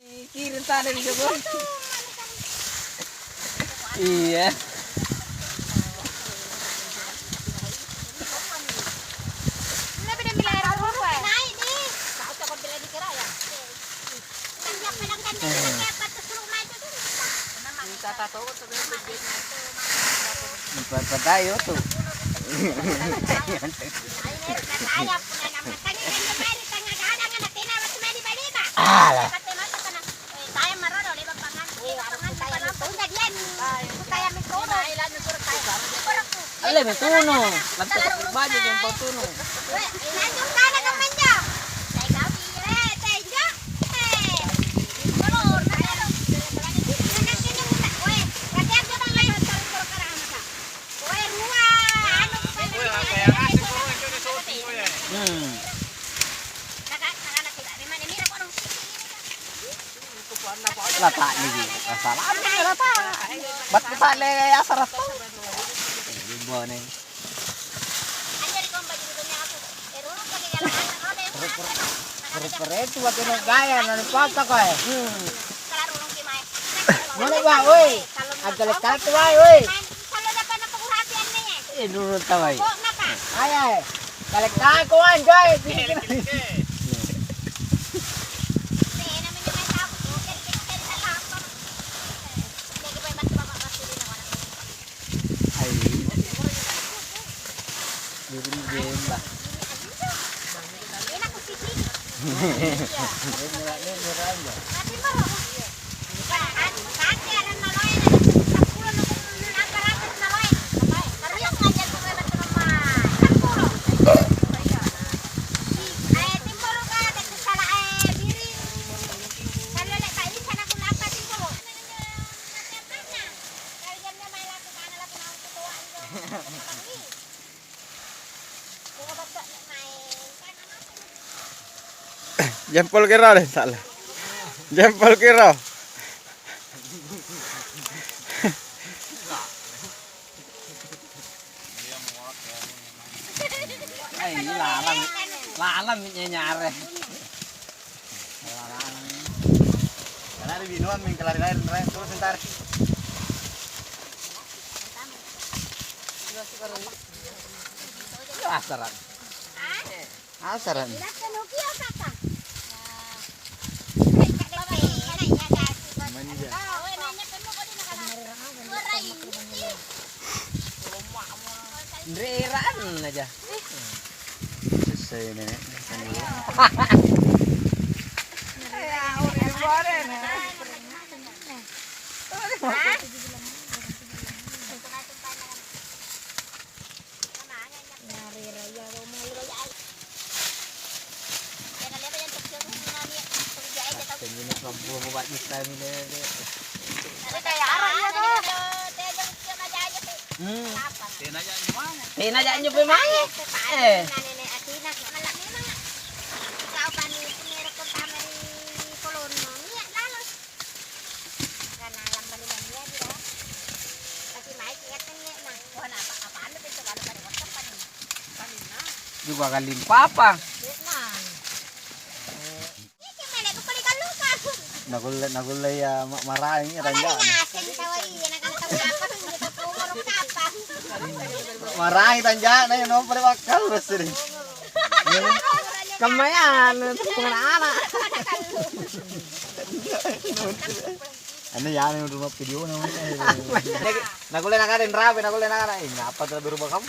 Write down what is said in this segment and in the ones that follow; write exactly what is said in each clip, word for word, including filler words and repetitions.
Kiring sana di Joko. Iya. Naik di. Kau cakap bila dikira ya. Minta tatobat sebenarnya. Patai tu. Alah. Ale metunu, lantas baju yang tau tunu. Hmm. Lata niki, masalah lata. Bat lata le asara to. Bone. Rupa-rupa itu waktu gaya nani papa koe. Hmm. Mana ba, woi? Agak lekat tu, woi, woi. Eh, dulu tawai. Ayah, eh. Kale kako anjay. Ai. Dulu jemba. Jempol kiro deh, salah. Jempol kiro. Eh, ini lalang. Lalang nyanyare. Lalang. Karena di binuan mingkelari lain, terus ntar. Asaran. Asaran. Manja. Nreraan aja. Selesai ini. Hmm. Tena ja anjo mange. Eh. Juga kalimpa apa? Nakulle, nakulle iya ma-, maraeng iya tanja'na. Maraeng tanja'na iya nompo ri bakkallo sini. Kammayana tepung ana'. Anu ya, anu rumah video namanya. Nakulle nakana rapi, nakulle nakana, "Eh, ngapa tena berubah kamu?"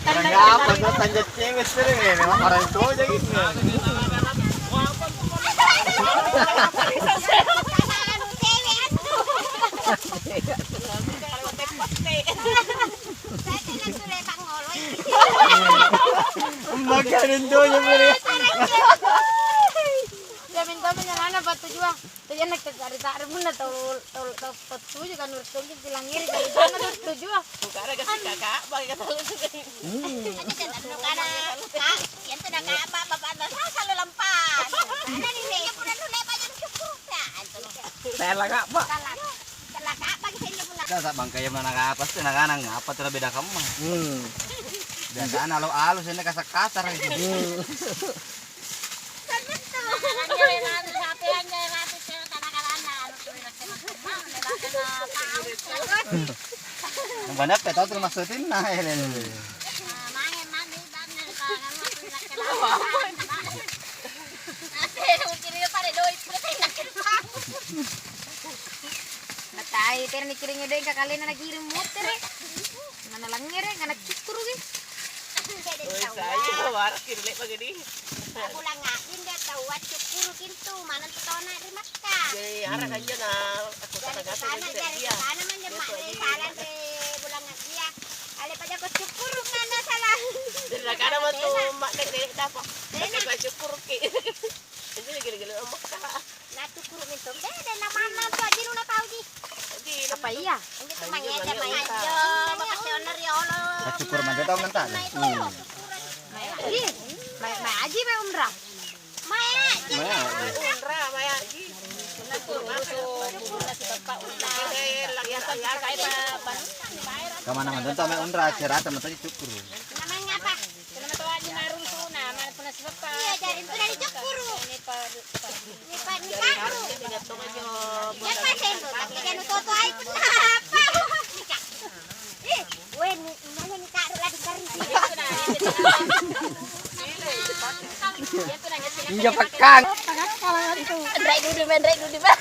Orang apa tuh tanya cewek sering ya, memang orang tua aja gitu. Makanan doang pure. Jamin tahu nyalana batu jua. Tadi anak tak cari tak ada pun tau tau tau tujuh kan urut tujuh bilang iri dari sana tuh tujuh. Bukan ada kasih kakak, bagi kata lu juga. Hmm. Kak, yang tuh dah kak, bapak, bapak, anda selalu lempas. Ada di sini pun ada lepas yang cukup. Ya, itu. Saya lah kak, Pak. Salah. Salah kak, bagi saya pun Dah, tak bangkaya mana apa sih, nakana ngapa tuh beda kamma? Hmm. Biasana alo-alo sini kasar-kasar gitu. Hmm. Mana pe tau termasuk tinna, eh, lele. Natai, tena nikiringi doe' ka kalena nakiring motere'. Nana langngere', nana cukkuruki. Woi, saya waraki le'baki di. Bulang ngading dia taua cukkuruki intu manang tona ri Makkah. Jadi araka injo na aku Jari kata-kata sana, jadi jari dia. Sana manja Dia mak tuh ni di salah Makkah. Ri bulang ngading. Ale paja ko cukkuru' nana salah. Jadi nakana matu mak nenek dapat. Enak. Kata gua cukkuruki. Ini gila-gila Makkah. Nacukkuru' mintu bede na manna antu a'jirunna tau ji. Apa iya? Anjo tu mangngeja mae. Anjo, mapake onno riolo. Nacukkuru' manjo tau mentana. Mae aji, mae, mae aji, mae umrah. Mae aji. Mae aji. Umrah, mae aji. Kamana manjo tau mae umrah, cerita manjo cukkuru'. Namanya apa? Punna matoaji marung tuna, mana punna sipappa. Iya, jari punna nicappuru. Nipa-, nipa'ru. Iya, Pak, sengko, tapi jangan toto ai punna apa. Ih, we, ni, nanya nika'ru lagi kari. Injo pekkang. Ndrai dudi, men, ndrai dudi, men.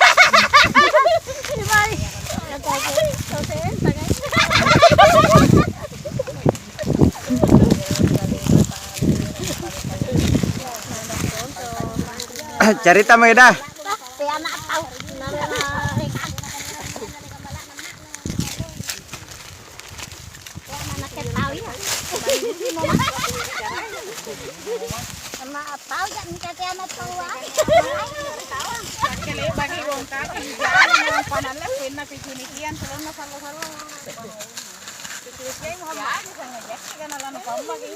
Di balik. Kau sih, tangan. Carita mae dah. Kele'baki bongkaki, jari memang panalle pinna picinikian, salonna sallo-sallo. Picinikian Muhammad. Jari sangajakki kana lanu pammaki.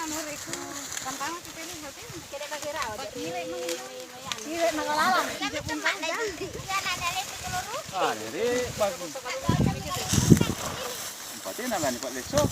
Anu reku, tantangan kita ini hotel. Kede bagi rawa. Pakile mah. Ile nakalalang. Iya, bagi. Empatnya nangani Pak Leso.